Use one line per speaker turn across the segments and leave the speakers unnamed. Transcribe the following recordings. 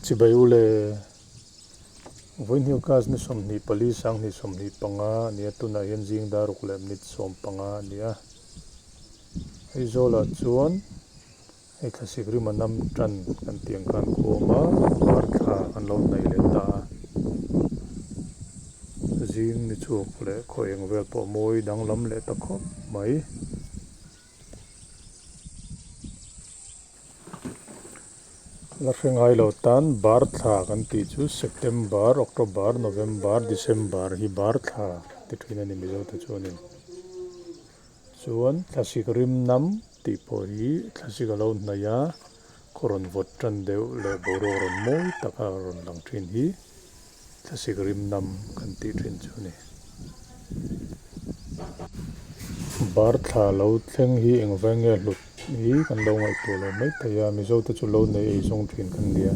Chibai u le, Vawiinhniu class ni 24 2025 a ni a, tunah hian zing dar ruk leh minute 15 a ni a. Aizawlah chuan hei thlasik rima nam tan kan tih ang khan khuam a, var thla kan lo hnaih leh ta a. Zing ni chhuak leh khaw eng vel pawh mawi danglam leh ta khawp mai. La hre ngai lo tan bar thla kan tih chu September, October, November, December hi bar thla ti thin a ni Mizo te chuanin. Chuan thlasik rim nam tih pawh hi thlasik a lo hnaih a, khaw rawn vawt tan deuh leh boruak rawn mawi taka rawn lang thin hi Thlasik rim nam kan tih thin chu a ni. Bar thla lo thleng hi engvai nge hlut hi kan lo ngaihtuah lo mai thei a, Mizo te chu lo nei ei zawng thin kan nia.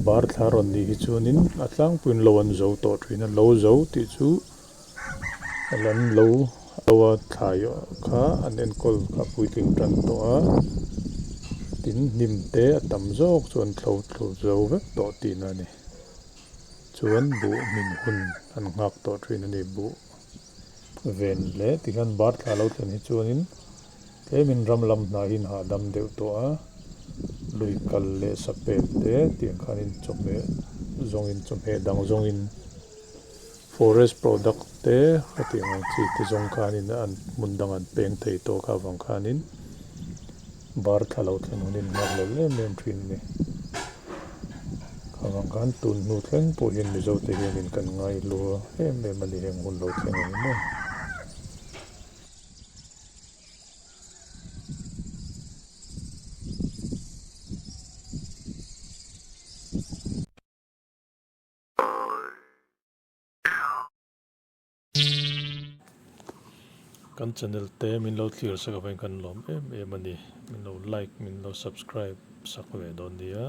Bar thla rawn nih hi chuanin a tlangpuiin lo an zo tawh thin a, lo zo tih chu an lo lo a thlai kha an enkawl kha puitling tan tawh a, tin hnim te a tam zawk chu an thlo thlu zo vek tawh tihna a ni. Chuan buh hmin hun an nghak tawh thin a ni. Buh ven leh tikhian bar thla lo thlen hi chuanin tlemin ram lam hnah hi hahdam deuh tawh a, lui kal leh sapel te tiang khanin chawhmeh zawngin chawhmeh dang zawngin forest product te hetiang ang chi te zawng khanin an hmun dang an peng thei tawh kha avang khanin bar thla lo thlen hunin nghak lel em em thin a ni. Avang khan tun hnu thleng pawh hian Mizo te hianin kan ngaihlu em em a ni heng hun lo thleng ang maw. Kan channel te min lo thlir sak avangin kan lawm em em a ni. Min lo like, min lo subscribe sak ve dawn nia.